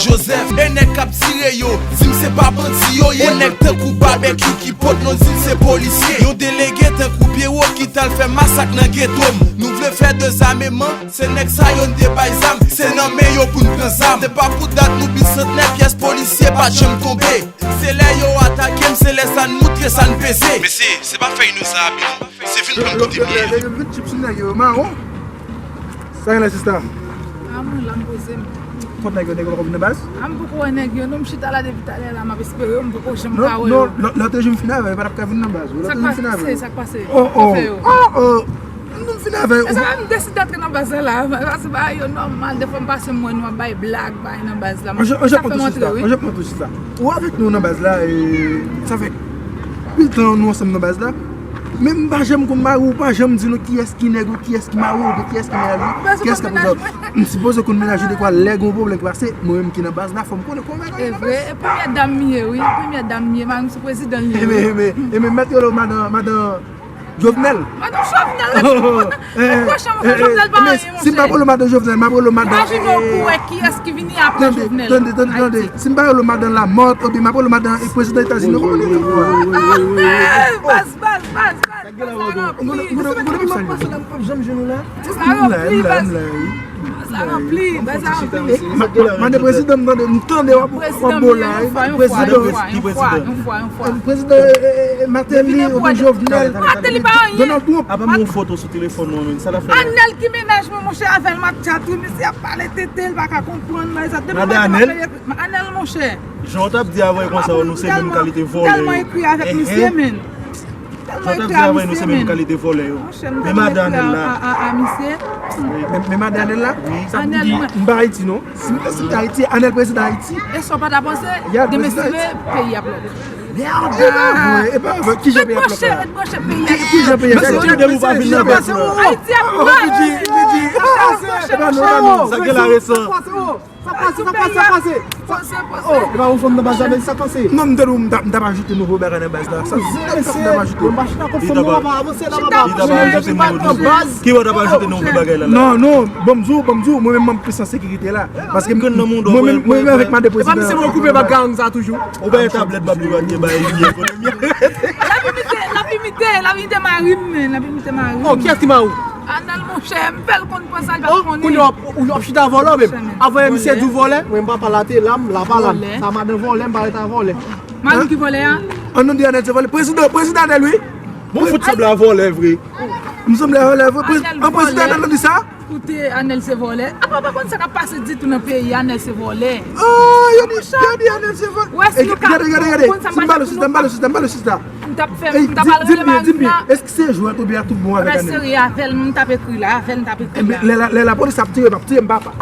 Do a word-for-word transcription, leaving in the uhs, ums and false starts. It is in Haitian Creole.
Joseph. E nèg k ap tire yo, di m se pa bandi yo ye. Yon nèg tankou Babekyou ki pot non, di l se polisye. Yon delege tankou Pyero ki t al fè masak nan geto m. Nou vle fè dezameman, se nèg sa yo n te bay zam. Se nan men yo pou n pran zam. Se pa pou dat nou bit santnè, pyès polisye pa t janm tonbe. Se lè yo atake m, se lè sa n moutre sa n peze. Mesye, se pa fèy nou sa ap non. Se vin pran kote m ye. Lè yo vin tchip sou nèg yo, mawon. Sa gen la, sista? Ah, mwen la, m poze m. Kot nèg yo, nèg yo poko vin nan baz? Ah, m poko wè nèg yo, non, m chita la depi talè la, m ap espere yo, m poko janm ka wè yo. Non, non, lòt jou m fin avè yo, yo pa t ap ka vin nan baz, yo. Lòt jou m fin avè yo. Sa k pase? Sa k pase? Oh, oh, oh, oh. M fin avè yo. Èske m deside antre nan baz la la? Paske bagay yo nòmal, defwa m pase m wè nou ap bay blag, bay nan baz la. Sa fè m antre, wi. Anjan pran tou sista. Ou avèk nou nan baz la, e, sa fè pil tan nou ansanm nan baz la. Men m pa janm konn mari w, ou pa janm di nou kiyès ki nèg ou, kiyès ki mari w, oubyen kiyès ki mennaj ou, kiyès k ap rezoud. M sipoze konn mennaj ou dekwa lè gen yon pwoblèm ki pase, mwen menm ki nan baz la, fò m konnen kòman bagay yo nan baz. E vre, e premyè dam m ye, wi, premyè dam m ye, mari m se prezidan l ye, wi. E men, e men, e men, mèt rele w madan, madan Jovenel. Madan Jovenel, wi. Pwochen mwen, Jovenel pa anyen, monchè. Si m pa rele w madan Jovenel, m ap rele w madan, imajine w pou wè kiyès ki vini apre Jovenel. Tande, tande, tande, tande. Si m pa rele w madan Lamothe, oubyen m ap rele w madan, e, prezidan Etazini, nou konnen nan pwa. Ah, baz, baz, baz, baz. Baz la ranpli. Baz la ranpli, baz. Baz la ranpli, baz la ranpli. Mande prezidan m tande, m tande w ap, w ap bo la, wi. Prezidan. Yon fwa, yon fwa, yon fwa, yon fwa. Prezidan, e, e, e, Martelly oubyen Jovenel. Martelly pa anyen. Donald Trump. Apa m yon foto sou telefòn mwen, men sa la fè. Anèl ki mennaj mwen, monchè, avè l m ap tchat, wi, misye ap pale tete, l pa ka konprann, bagay sa. Depi maten m ap pale, Anèl, monchè. Jan w t ap di avè l konsa, nou se menm kalite vòlè yo. M tèlman ekri avèk misye, men. Jan w t ap di avè l, nou se menm kalite vòlè yo. Monchè, m tèlman ekri a, a, a misye. Men, men madan Anèl la, sa vle di, m pa Ayiti, non. Si m, si m te Ayiti, Anèl prezidan Ayiti. E sa w pa ta panse, demen si Dye vle, peyi ap lòk. Merde! E pa vre, e pa vre. Kijan peyi ap lòk la? Ret branche, ret branche, peyi ap lòk. Kijan peyi ap lòk? Mesye, ou pa vin nan baz la. Ayiti ap lòk. Sa gen la resan. Sa pase, sa pase, sa pase. Poze, poze. Oh, e pa yon fanm nan baz la, men sa pase. Non, m tande w, m t ap, m t ap ajoute nouvo bagay nan baz la. Sa se sa m t ap ajoute. Li t ap ajoute nouvo bagay la. Ki wè w t ap ajoute nouvo bagay la la? Non, non, ban m di w, ban m di w, mwen menm m ap plis an sekirite la. Paske mwen menm, mwen menm avèk madan prezidan. E pa misye mwen koupe bak gang sa toujou. Ou bay tablèt, bab li pa te bay li ekonomi. L ap imite, l ap imite, l ap imite mari m, men, l ap imite mari m. Oh, kiyès ki mari w? Anèl, monchè, m fè l konn pran sa l pa konnen. Kounye a, ou, ou ap chita vòlè menm. Avan misye di w vòlè, mwen m pa pale a te la, m la pa la. Sa madan vòlè, m pa rete a vòlè. Mari m ki vòlè a? An non de Anèl se vòlè. Prezidan, prezidan Anèl, wi. Bon, fout sanble a vòlè vre. M sanble a vòlè vre. An prezidan Anèl di sa? Koute, Anèl se vòlè. Apa w pa konn sa k ap pase ditou nan peyi a, Anèl se vòlè. Oh, yo di, yo di Anèl se vòlè. Gade, gade, gade. Si m pa lo sista, m pa lo sista, m pa lo sista. M t ap fè, m t ap al rele mari m la. Èske se jwèt oubyen a tout bon avèk Anèl? Serye avè l, m t ap ekri la, avè l, m t ap ekri la. Lè la, lè lapolis ap tire, m ap tire, m papa.